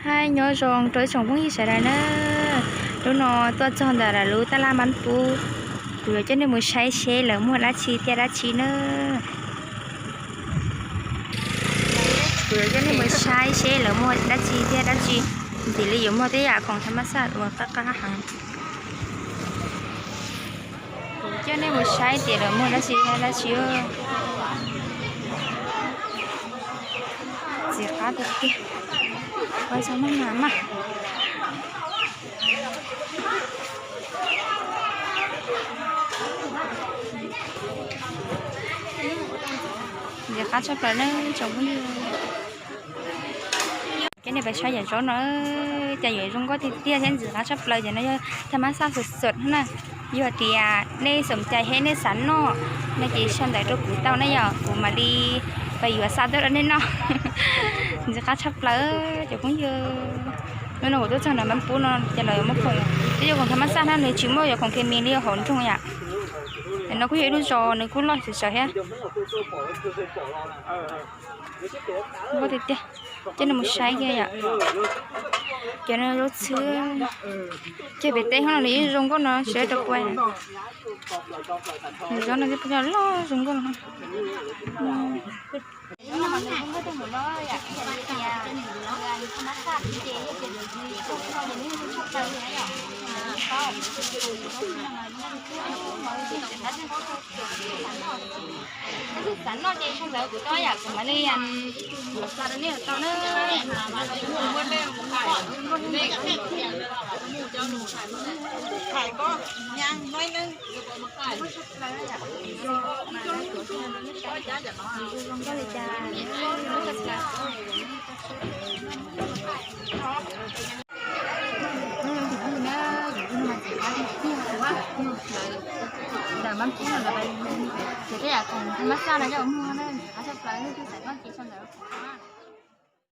Hais nyob zoo rau ib tsoom phooj ywg sawv daws na. Hnub no tuaj txog ntawm lawv lub taj laj Mab Pub, kuv yuav coj nej mus saib seb lawv muag dab tsi thiab dab tsi na. Kuv yuav coj nej mus saib seb lawv muag dab tsi thiab dab tsi. Ntxiv li yuav muag tej yam khoom tha mab xaj uas qab qab heev. Kuv coj nej mus saib tias lawv muag dab tsi thiab dab tsi. Ntxim qab tiag tiag, qab txog maj mam mas. Ntxim qab tshaj plaws na tsoom phooj ywg. Coj nej pais saib yam zaub no, cas yuav zoo nkauj tiag tiag thiab ntxim qab tshaj plaws. Ces no yog tha mab xaj xwm xwm na. Yog tias nej xom cai thiab nej xav noj no ces sau ntawv rau kuv tau na yom, kuv mam li pais yuav xa tuaj rau nej noj. Ntxim qab tshaj plaws cov phooj ywg. Hnub no kuv tuaj txog nram Mab Pub no ces lawv yuav muag khoom, twb yog khoom tha mab xaj na, nws tsis muaj yog khoom khes mis li hauv nroog yom. Ces no kuj yog ib lub zos nws kuj loj sawv sawv thiab. Nkauj tiag tiag, coj nej mus saib kiag yom. Cov no zaub txhwb, cog pem teb no nws yeej zoo nkauj no sawv rau kuv. Nws zaub no twb loj zoo nkauj no. Tab sis xav noj ces sau ntawv kuv tau yam kuv mam li yuav xa rau nej tau na. Ntawm Mab Pub no lawv ces tej yam khoom tha mab xaj no coj muag na, ntxim qab tshaj plaws, nej twb xav noj ces sau ntawv rau kuv na.